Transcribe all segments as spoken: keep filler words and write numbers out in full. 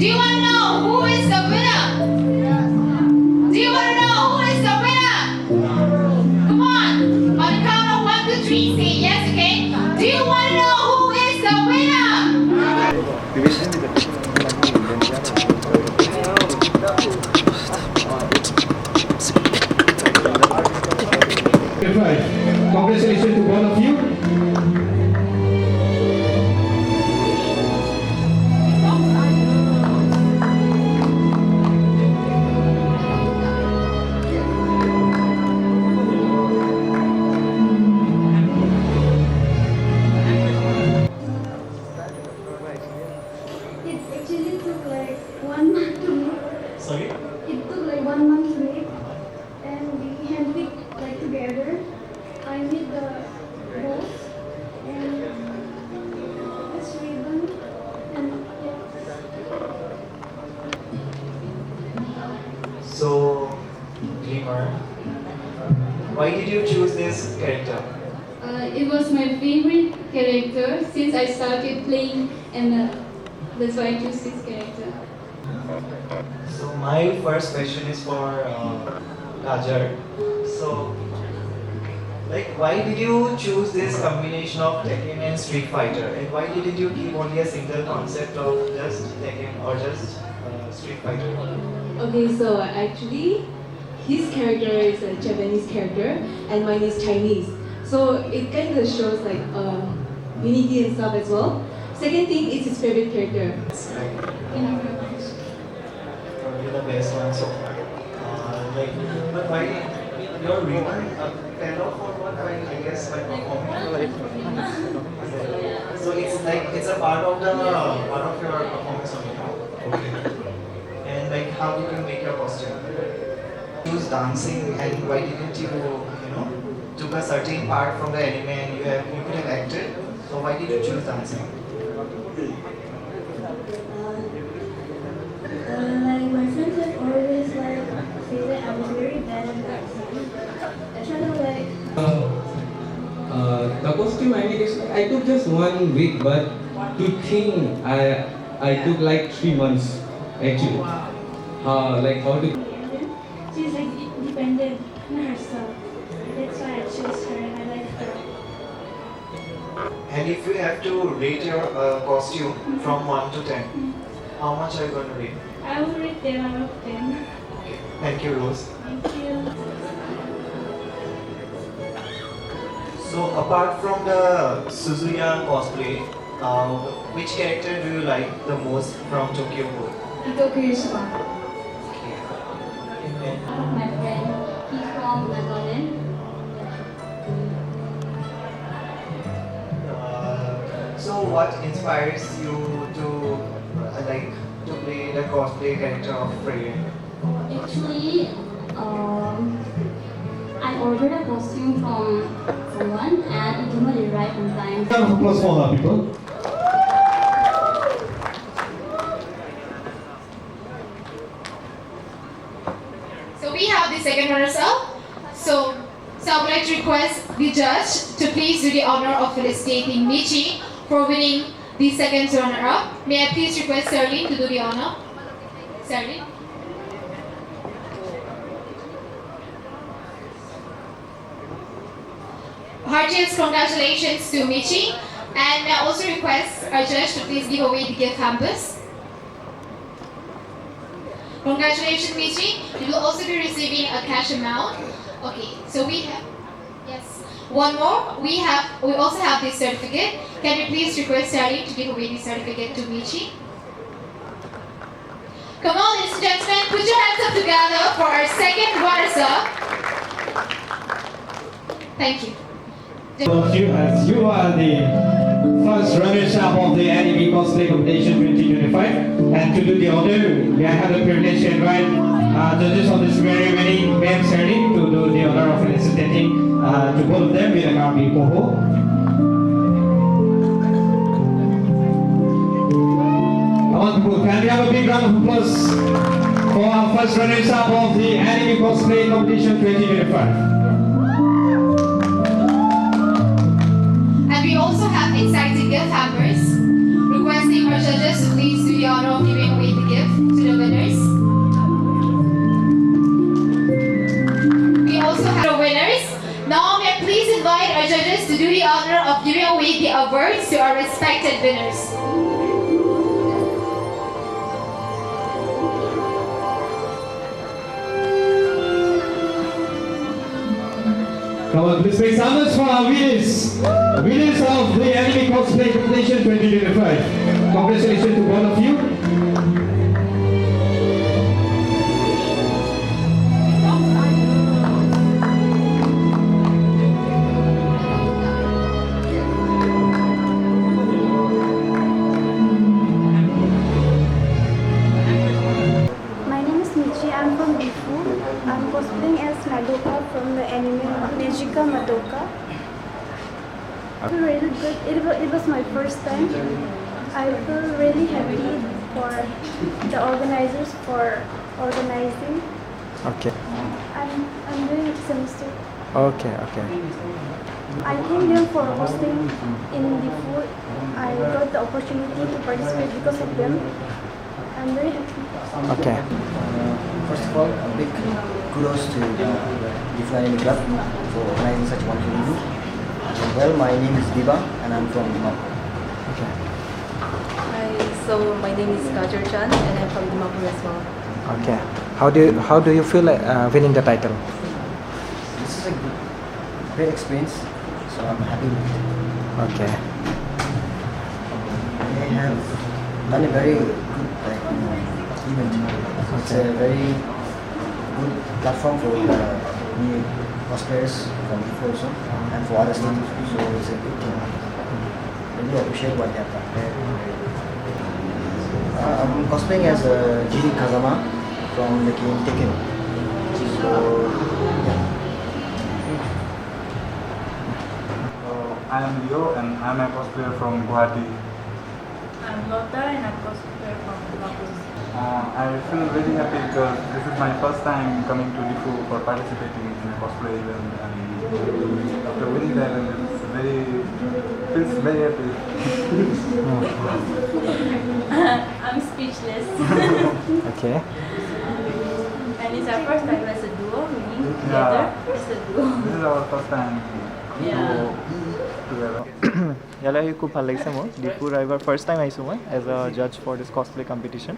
Do you want to know who is the winner? Do you want to know who is the winner? Come on. On the count of one, two, three, say yes, okay? Do you want to know who is the winner? Congratulations to both of you. It actually took like one month to make. Sorry? It took like one month to make. And we handpicked like together. I made the bows and this ribbon and yeah. So, Glimmer, why did you choose this character? Uh, it was my favorite character since I started playing, and uh, that's why I choose this character. So my first question is for uh, Kajal. So, like, why did you choose this combination of Tekken and Street Fighter, and why didn't you keep only a single concept of just Tekken or just uh, Street Fighter? Okay, so actually, his character is a Japanese character, and mine is Chinese. So it kind of shows like um, unity and stuff as well. Second thing, it's his favorite character. It's like Thank you very much. Probably the best one so far. Uh, like, but why your ribbon uh, fell off or what? Why, I guess by performing. So it's like it's a part of the part of your performance only, no? Okay. And like, how did you make your costume? Choose dancing, and why didn't you, you know, took a certain part from the anime and you have you could have acted. So why did you choose dancing? Uh, uh, like my friends have always like say that I was very bad at dancing. I try to like Uh, the costume I made is I took just one week, but to think I I took like three months actually. How like how to She's like independent in herself. That's why I chose her and I like her. And if you have to rate your uh, costume from one to ten, how much are you going to rate? I will rate ten out of ten. Okay. Thank you, Rose. Thank you. So, apart from the Suzuya cosplay, uh, which character do you like the most from Tokyo Ghoul? Ito Kirishima. Okay. And My friend, he's from Nagaland. Uh, so what inspires you to uh, like to play the cosplay character of Freya? Actually, um, I ordered a costume from someone and it did not arrive on time. Round of applause for all our people. So we have the second runners up. So, so I would like to request the judge to please do the honor of felicitating Michi for winning the second runner up. May I please request Serlin to do the honor? Serlin? Heartiest congratulations to Michi, and may I also request our judge to please give away the gift hampers. Congratulations, Michi. You will also be receiving a cash amount. Okay, so we have, yes, one more. We have, we also have this certificate. Can we please request Sally to give away the certificate to Michi? Come on, ladies and gentlemen, put your hands up together for our second runners-up. Thank you. All of you, as you are the first runners-up of the Anime Cosplay Competition twenty twenty-five, and to do the honor, we have the privilege to invite uh, judges of this very many, Ma'am Serlin, to do the honor of felicitating uh, to both of them with a Karbi Poho. Come on, people, can we have a big round of applause for our first runners-up of the Anime Cosplay Competition twenty twenty-five? And we also have exciting gift hampers, requesting our judges to please do the honor of giving away the Judges to do the honor of giving away the awards to our respected winners. Come on, please make some noise for our winners. Winners of the Anime Cosplay Competition twenty twenty-five. Congratulations to both of you. My name is Michi. I'm from Diphu. I'm cosplaying as Madoka from the anime Magica Madoka. I feel really good. It was, it was my first time. I feel really happy for the organizers for organizing. Okay. I'm, I'm doing semester. Okay, okay. I thank them for hosting in Diphu. I got the opportunity to participate because of them. I'm very happy. Okay. Uh, first of all, a big kudos to the Diphu Anime Club for organizing such wonderful event. Well, my name is Diba and I'm from Dimapur. Okay. Hi, so my name is Kajal Chan and I'm from Dimapur as well. Okay. How do you, how do you feel uh, winning the title? This is a good, great experience, so I'm happy with it. Okay. They have done a very good, like, you know, event. It's a very good platform for the new cosplayers from Diphu also and for other states. So it's a good thing. Really appreciate what they have done. Uh, I'm cosplaying as uh, Jin Kazama from the game Tekken. So, yeah. Uh, I am Leo and I am a cosplayer from Guwahati. I'm Lota and I'm cosplayer from Dimapur. Uh, I feel very happy because this is my first time coming to Diphu for participating in a cosplay event, and after winning the event, it's very, feels very happy. I'm speechless. Okay. And it's our first time as a duo, winning Yeah. together as a duo. This is our first time Yeah. to together. ইয়ালৈ আহি খুব ভাল লাগিছে মোৰ। ডিফুত এইবাৰ first time আহিছোঁ মই এজ আ জাজ ফৰ দিছ কছপ্লে কম্পিটিশ্যন।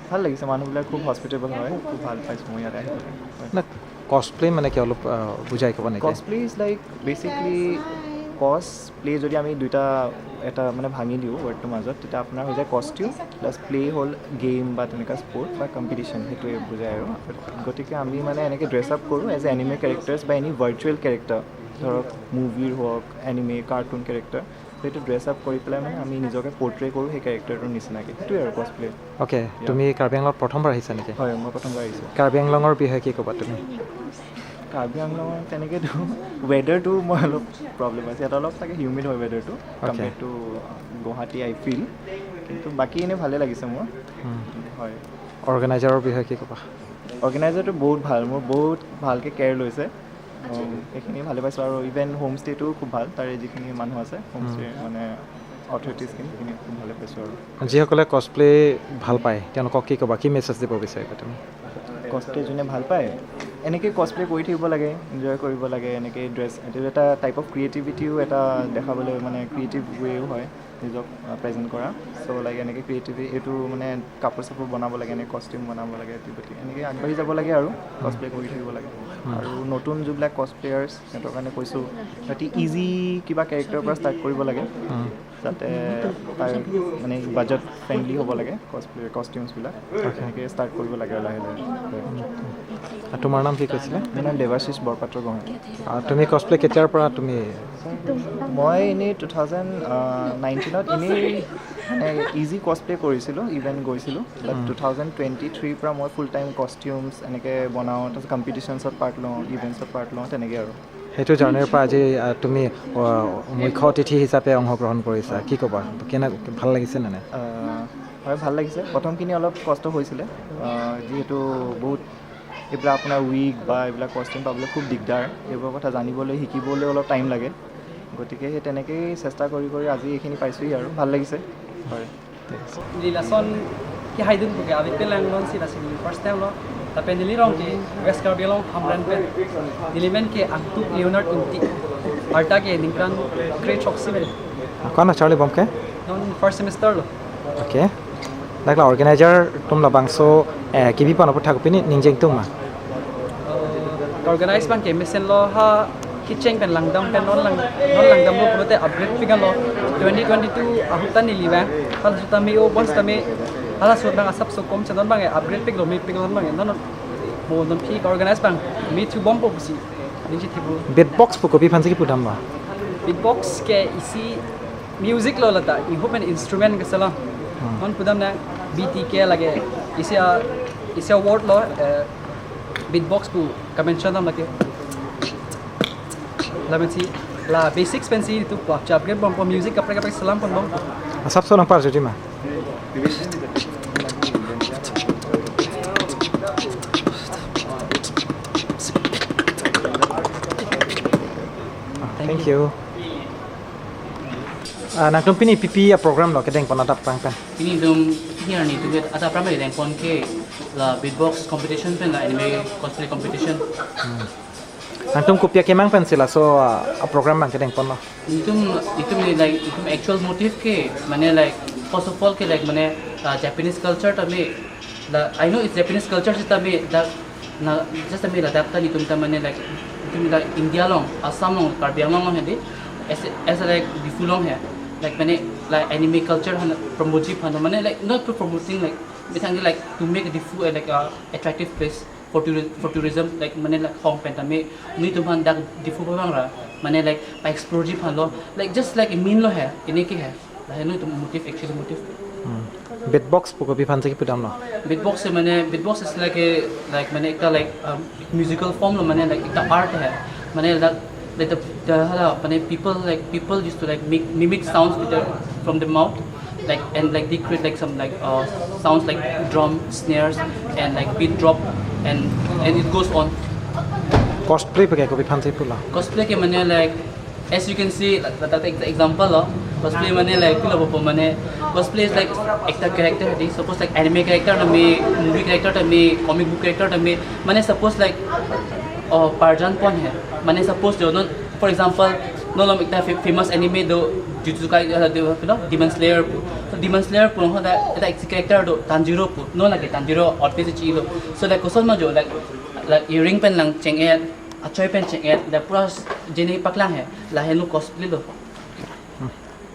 ভাল লাগিছে, মানুহবিলাক খুব হস্পিটেবল হয়, খুব ভাল পাইছোঁ মই ইয়াতে আহি পেলাই। না, কছপ্লে মানে কি, অলপ আহ, বুজাই ক'ব নেকি? কছপ্লে ইজ লাইক বেচিকলি কছপ্লে যদি আমি দুইটা এটা মানে ভাঙি দিওঁ ৱৰ্ডটোৰ মাজত, তেতিয়া আপোনাৰ হৈ যায় কষ্টিউম প্লাছ প্লে হ'ল গেম বা তেনেকুৱা স্পৰ্ট বা কম্পিটিশ্যন, সেইটোৱে বুজায় আৰু। গতিকে আমি মানে এনেকৈ ড্ৰেছ আপ কৰোঁ এজ এ এনিমে কেৰেক্টাৰ্ছ বা এনি ভাৰ্চুৱেল কেৰেক্টাৰ, ধৰক মুভিৰ হওক, এনিমে, কাৰ্টুন কেৰেক্টাৰ, সেইটো ড্ৰেছ আপ কৰি পেলাই মানে আমি নিজকে পৰ্ট্ৰে কৰোঁ সেই কেৰেক্টাৰটোৰ নিচিনাকৈ। সেইটোৱে আৰু কছপ্লে। অ'কে, তুমি কাৰ্বি আংলঙত প্ৰথমবাৰ আহিছা নেকি? হয়, মই প্ৰথমবাৰ আহিছোঁ। কাৰ্বি আংলঙৰ বিষয়ে কি ক'বা তুমি? কাৰ্বি আংলঙৰ তেনেকৈতো ৱেডাৰটো মই অলপ প্ৰব্লেম আছে, ইয়াত অলপ চাগে হিউমিড হয় ৱেডাৰটো compare to Guwahati I feel. কিন্তু বাকী এনেই ভালে লাগিছে মোৰ। হয়। অৰ্গেনাইজাৰৰ বিষয়ে কি ক'বা? অৰ্গেনাইজাৰটো বহুত ভাল, মোৰ বহুত ভালকৈ কেয়াৰ লৈছে। উম, এইখিনি ভালে পাইছোঁ আৰু ইভেন হোমষ্টেটো খুব ভাল, তাৰে যিখিনি মানুহ আছে হোমষ্টে মানে অথৰিটিজখিনি, সেইখিনি খুব ভালে পাইছোঁ আৰু। যিসকলে কছপ্লে ভাল পায় তেওঁলোকক কি ক'বা, কি মেছেজ দিব বিচাৰিবা তুমি? কছপ্লে যোনে ভাল পায় এনেকৈ কছপ্লে কৰি থাকিব লাগে, এনজয় কৰিব লাগে, এনেকৈ ড্ৰেছ, এইটো এটা টাইপ অফ ক্ৰিয়েটিভিটিও এটা দেখাবলৈ মানে ক্ৰিয়েটিভ ৱেও হয় নিজক প্ৰেজেণ্ট কৰা। চ' লাইক এনেকৈ ক্ৰিয়েটিভি এইটো মানে কাপোৰ চাপোৰ বনাব লাগে, এনেকৈ কষ্টিউম বনাব লাগে, এইটো গতিকে এনেকৈ আগবাঢ়ি যাব লাগে আৰু কছপ্লে কৰি থাকিব লাগে। আৰু নতুন যিবিলাক কছপ্লেয়াৰ্ছ সিহঁতৰ কাৰণে কৈছোঁ, সিহঁতি ইজি কিবা কেৰেক্টাৰৰ পৰা ষ্টাৰ্ট কৰিব লাগে যাতে তাৰ মানে বাজেট ফ্ৰেণ্ডলি হ'ব লাগে কছপ্লে কষ্টিউমছবিলাক, তেনেকৈ ষ্টাৰ্ট কৰিব লাগে আৰু লাহে লাহে। আৰু তোমাৰ নাম কি কৈছিলা? মোৰ নাম দেৱাশিষ বৰপাত্ৰ গোহাঁই। আহ, তুমি কছপ্লে কেতিয়াৰ পৰা তুমি মই এনেই টু থাউজেণ্ড নাইনটিনত এনেই মানে ইজি কছপ্লে কৰিছিলোঁ, ইভেণ্ট গৈছিলোঁ। বাট টু থাউজেণ্ড টুৱেণ্টি থ্ৰীৰ পৰা মই ফুল টাইম কষ্টিউমছ এনেকৈ বনাওঁ, তাৰপিছত কম্পিটিশ্যনছত পাৰ্ট লওঁ, ইভেণ্টছত পাৰ্ট লওঁ, তেনেকৈ আৰু। সেইটো জাৰ্ণিৰ পৰা আজি আহ, তুমি আহ, মুখ্য অতিথি হিচাপে অংশগ্ৰহণ কৰিছা, কি ক'বা? কেনে, ভাল লাগিছে নে নাই? আহ, হয়, ভাল লাগিছে। প্ৰথমখিনি অলপ কষ্ট হৈছিলে, আহ, যিহেতু বহুত এইবিলাক আপোনাৰ উইগ বা এইবিলাক কষ্টিউম পাবলৈ খুব দিগদাৰ। এইবোৰৰ কথা জানিবলৈ, শিকিবলৈ অলপ টাইম লাগে। গতিকে সেই তেনেকেই চেষ্টা কৰি কৰি আজি এইখিনি পাইছোঁহি আৰু ভাল লাগিছে। হয়। Neli lason kehaidun puke, avi pen langnon si lasi neli first time lo. Lapen neli rong ke West Karbi Anglong Hamren pen. Neli men ke Angtuk Leonard Ingti. Arta ke ningkan grade throksi mene. Ko-an acharli bom ke? Non first semester lo. Okay. Dak la organizer atum labangso, eh, kebi pon aphuthak pini ning jeng tung ma? Eh, organize abang ke mesen lo ha kecheng pen langdam pen non lang, non langdam lo pulote upgrade pik lo. Twenty twenty-two ahut ta neli bang. Hala sut ta me-o bons ta me. Hala sut bang asapso kom chen non bang, eh, upgrade pik lo, me pik lo non bang, eh, non non. Mo non phi organize abang me thu bompo pusi. Ning chi thibu. Beatbox pu kopi aphan si kipudam ma? Beatbox ke isi music lo lata, instrument, instrument ke sala. Hmm. Non pudam na B T K lake isi a, isi award lo, eh, beatbox pu ka-mention dam lake. Lamensi la basics pensi itum pu upgrade bompo, music kaprek kaprek selam pon bompo. Asapso nang parjudi ma? Thank you. Ah, nangtum pini P P a program lo kedeng pon adap prang pen? Pini itum here ni tu get ada program kedeng pon ke la beatbox competition pen la anime cosplay competition. Hmm. Nangtum kopi akemang pensi laso, ah, a program abang kedeng ponlo? Itum, itum ni like, itum actual motive ke, mane like, first of all ke like, mane, uh, Japanese culture ta me, la, I know it's Japanese culture sita me, la, na, just ta me ladak ta itum ta mane like, itum la India along, Assam along, Karbi Anglong along hedi, as a, as a like, Diphu along he, like mane, like anime culture han promote ji aphan, mane like, not to promoting like, me thang like, to make Diphu a, like, a attractive place for touri-, for tourism, like, mane like hong pen ta me, nelitum aphan dak Diphu abang ra, mane like pa-explore ji aphan lo, like just like a mean lo he, ini ke he, la he nelitum motive, actual motive. Hmm. Beatbox pu kopi aphan si kipudam lo? Beatbox he mane, beatbox is like a, like mane ekta like, um, musical form lo, mane like ekta art he, mane like, like the, the hala, mane people like, people used to like make, mimic sounds with their, from the mouth, like, and like they create like some like, uh, sounds like drum, snares, and like beat drop, and, and it goes on. Cosplay pu ke kopi aphan si pulo? Cosplay ke mane like, as you can see, like, that, that ex-, example lo, cosplay mane like, pulo po mane, cosplay is like ekta character hedi, suppose like anime character ta me, movie character ta me, comic book character ta me, mane suppose like, oh, parjan pon he, mane suppose jo non, for example, non lom ekta fa-, famous anime do, Jujutsu Kai, uh, do, you know, Demon Slayer pu. So Demon Slayer pu, ho da, ekta character do, Tanjiro pu. Non lake Tanjiro outfit si chilo. So like, koson ma jo, like, like earring pen lang cheng-et, achoi pen cheng-et, like pura jene paklang he, la he nu cosplay lo.